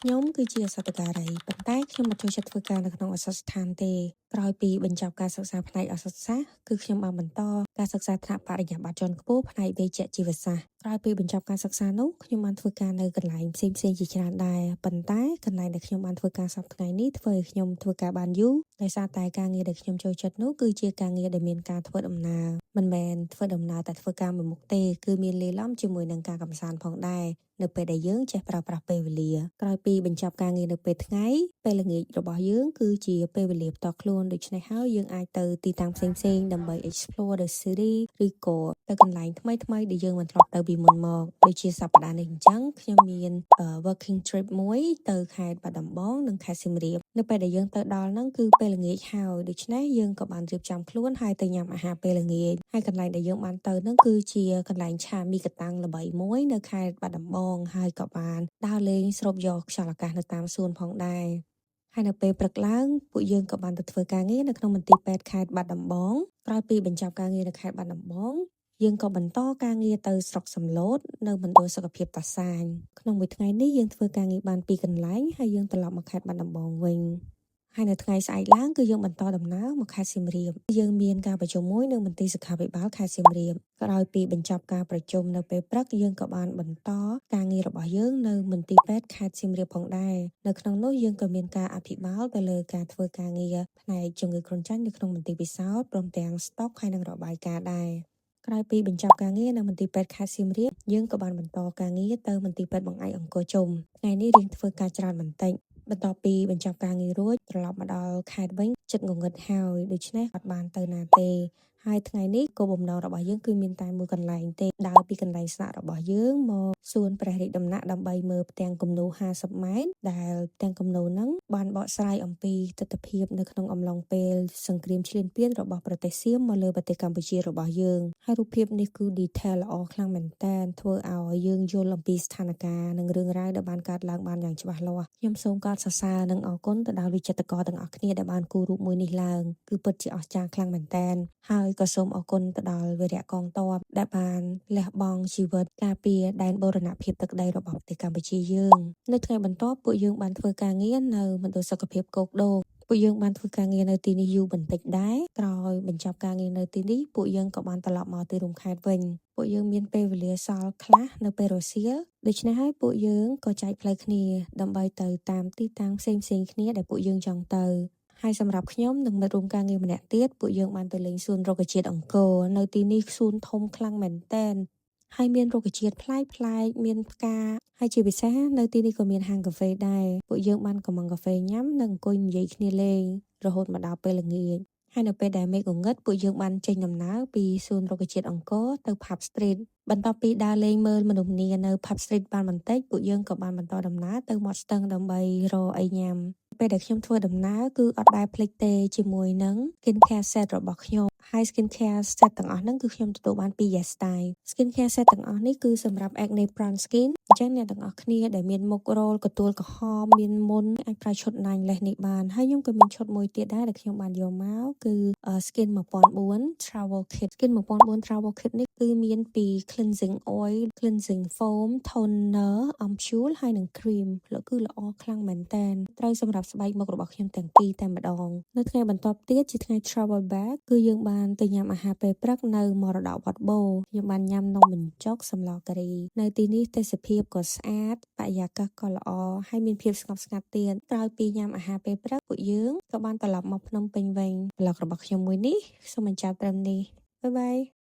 ខ្ញុំគឺជាឱសថការីប៉ុន្តែខ្ញុំមិនចូលចិត្តធ្វើការនៅក្នុងឱសថស្ថានទេក្រោយពីបញ្ចប់ការសិក្សាផ្នែកឱសថសាស្ត្រគឺខ្ញុំបានបន្តការសិក្សាថ្នាក់បរិញ្ញាបត្រជាន់ខ្ពស់ផ្នែកវេជ្ជជីវសាស្ត្រក្រោយពីបញ្ចប់ការសិក្សានោះខ្ញុំបានធ្វើការនៅកន្លែងផ្សេងៗជាច្រើនដែរប៉ុន្តែកន្លែងដែលខ្ញុំបានធ្វើការសព្វថ្ងៃនេះធ្វើឲ្យខ្ញុំធ្វើការបានយូរដោយសារតែការងារដែលខ្ញុំចូលចិត្តនោះគឺជាការងារដែលមានការធ្វើដំណើរមិនមែនធ្វើដំណើរតែធ្វើការមួយមុខទេគឺមានលាយឡំជាមួយនឹងការកម្សាន្តផងដែរនៅពេលដែលយើងចេះប្រើប្រាស់ពេលវេលាក្រោយពីបញ្ចប់ការងារនៅពេលថ្ងៃពេលល្ងាចរបស់យើងគឺជាពេលវេលាផ្ទាល់ខ្លួនដូច្នេះហើយយើងអាចទៅទីតាំងផ្សេងៗដើម្បី explore the city ឬក៏ទៅកន្លែងថ្មីៗដែលយើងមិនធ្លាប់ទៅពីមុនមកដូចជាសប្តាហ៍នេះអញ្ចឹងខ្ញុំមាន working trip មួយទៅខេត្តបាត់ដំបងនិងខេត្តសៀមរាបនៅពេលដែលយើងទៅដល់ហ្នឹងគឺពេលល្ងាចហើយដូច្នេះយើងក៏បានរៀបចំខ្លួនហើយទៅញ៉ាំអាហារពេលល្ងាចហើយកន្លែងដែលយើងបានទៅហ្នឹងគឺជាកន្លែងឆាមីកតាំងល្បីមួយនៅខេត្តបាត់ដំបងហើយក៏បានដើរលេងស្រូបយកខ្យល់អាកាសនៅតាមសួនផងដែរហើយនៅពេលព្រឹកឡើងពួកយើងក៏បានទៅធ្វើការងារនៅក្នុងមន្ទីរពេទ្យខេត្តបាត់ដំបងក្រោយពីបញ្ចប់ការងារនៅខេត្តបាត់ដំបងយើងក៏បន្តការងារទៅស្រុកសំឡូតនៅមណ្ឌលសុខភាពតាសាញក្នុងមួយថ្ងៃនេះយើងធ្វើការងារបានពីរកន្លែងហើយយើងត្រឡប់មកខេត្តបាត់ដំបងវិញហើយនៅថ្ងៃស្អែកឡើងគឺយើងបន្តដំណើរមកខេត្តសៀមរាបយើងមានការប្រជុំមួយនៅមន្ទីរសុខាភិបាលខេត្តសៀមរាបក្រោយពីបញ្ចប់ការប្រជុំនៅពេលព្រឹកយើងក៏បានបន្តការងាររបស់យើងនៅមន្ទីរពេទ្យខេត្តសៀមរាបផងដែរនៅក្នុងនោះយើងក៏មានការអភិបាលទៅលើការធ្វើការងារផ្នែកជំងឺគ្រុនចាញ់នៅក្នុងមន្ទីរពិសោធន៍ព្រមទាំងស្តុកហើយនិងរបាយការណ៍ដែរក្រោយពីបញ្ចប់ការងារនៅមន្ទីរពេទ្យខេត្តសៀមរាបយើងក៏បានបន្តការងារទៅមន្ទីរពេទ្យបង្អែកអង្គរជុំថ្ងៃនេះរៀងធ្វើការច្រើនបន្តិចបន្ទាប់ពីបញ្ចប់ការងាររួចត្រឡប់មកដល់ខេត្តវិញចិត្តងងឹតហើយដូច្នេះអត់បានទៅណាទេហើយថ្ងៃនេះគោលបំណងរបស់យើងគឺមានតែមួយកន្លែងទេដើរពីកន្លែងស្នាក់របស់យើងមកសួនព្រះរាជដំណាក់ដើម្បីមើលផ្ទាំងគំនូរ50ម៉ែត្រដែលផ្ទាំងគំនូរហ្នឹងបានបកស្រាយអំពីទិដ្ឋភាពនៅក្នុងអំឡុងពេលសង្គ្រាមឈ្លានពានរបស់ប្រទេសសៀមមកលើប្រទេសកម្ពុជារបស់យើងហើយរូបភាពនេះគឺ detail ល្អខ្លាំងមែនតើធ្វើឲ្យយើងយល់អំពីស្ថានភាពនិងរឿងរ៉ាវដែលបានកើតឡើងបានយ៉ាងច្បាស់លាស់ខ្ញុំសូមកោតសរសើរនិងអរគុណទៅដល់វិចិត្រករទាំងអស់គ្នាដែលបានគូររូបមួយនេះឡើងគឺពិតជាអស្ចារ្យខ្លាំងមែនតើហើយក៏សូមអរគុណទៅដល់វីរៈកងទ័ពដែលបានលះបង់ជីវិតការពារដែនបូរណភាពទឹកដីរបស់ប្រទេសកម្ពុជាយើងនៅថ្ងៃបន្ទាប់ពួកយើងបានធ្វើការងារនៅមណ្ឌលសុខភាពគោកដូងពួកយើងបានធ្វើការងារនៅទីនេះយូរបន្តិចដែរក្រោយបញ្ចប់ការងារនៅទីនេះពួកយើងក៏បានត្រឡប់មកទីរួមខេត្តវិញពួកយើងមានពេលវេលាសល់ខ្លះនៅពេលរសៀលដូច្នេះហើយពួកយើងក៏ចែកផ្លូវគ្នាដើម្បីទៅតាមទីតាំងផ្សេងៗគ្នាដែលពួកយើងចង់ទៅហើយសម្រាប់ខ្ញុំនិងមិត្តរួមការងារម្នាក់ទៀតពួកយើងបានទៅលេងសួនរុក្ខជាតិអង្គរនៅទីនេះសួនធំខ្លាំងមែនទែនហើយមានរុក្ខជាតិប្លែកៗមានផ្កាហើយជាពិសេសនៅទីនេះក៏មានហាងកាហ្វេដែរពួកយើងបានកម្ម៉ង់កាហ្វេញ៉ាំនិងអង្គុយនិយាយគ្នាលេងរហូតមកដល់ពេលល្ងាចហើយនៅពេលដែលមេឃងងឹតពួកយើងបានចេញដំណើរពីសួនរុក្ខជាតិអង្គរទៅ Pub Street បន្ទាប់ពីដើរលេងមើលមនុស្សម្នានៅ Pub Street បានបន្តិចពួកយើងក៏បានបន្តដំណើរទៅមាត់ស្ទឹងដើម្បីរកអីញ៉ាំពេលដែលខ្ញុំធ្វើដំណើរគឺអត់ដែលភ្លេចទេជាមួយនឹង skin care set របស់ខ្ញុំហើយ skin care set ទាំងអស់ហ្នឹងគឺខ្ញុំទទួលបានពី Yes Style skin care set ទាំងអស់នេះគឺសម្រាប់ acne prone skin អញ្ចឹងអ្នកទាំងអស់គ្នាដែលមានមុខរោលកទួលក្រហមមានមុនអាចប្រើឈុត Nine Less នេះបានហើយខ្ញុំក៏មានឈុតមួយទៀតដែរដែលខ្ញុំបានយកមកគឺ skin 1004 travel kit skin 1004 travel kit នេះគឺមានពី cleansing oil, cleansing foam, toner, ampoule ហើយនិង cream គឺល្អខ្លាំងមែនតើត្រូវសម្រាប់ស្បែកមុខរបស់ខ្ញុំទាំងពីរតែម្ដងនៅថ្ងៃបន្ទាប់ទៀតជាថ្ងៃ travel back គឺយើងបានទៅញ៉ាំអាហារពេលព្រឹកនៅមរតកវត្តបូខ្ញុំបានញ៉ាំនំបញ្ចុកសម្លការីនៅទីនេះទេសភាពក៏ស្អាតបរិយាកាសក៏ល្អហើយមានភាពស្ងប់ស្ងាត់ទៀតក្រោយពីញ៉ាំអាហារពេលព្រឹកពួកយើងក៏បានត្រឡប់មកភ្នំពេញវិញ vlog របស់ខ្ញុំមួយនេះសូមបញ្ចប់ត្រឹមនេះbye bye.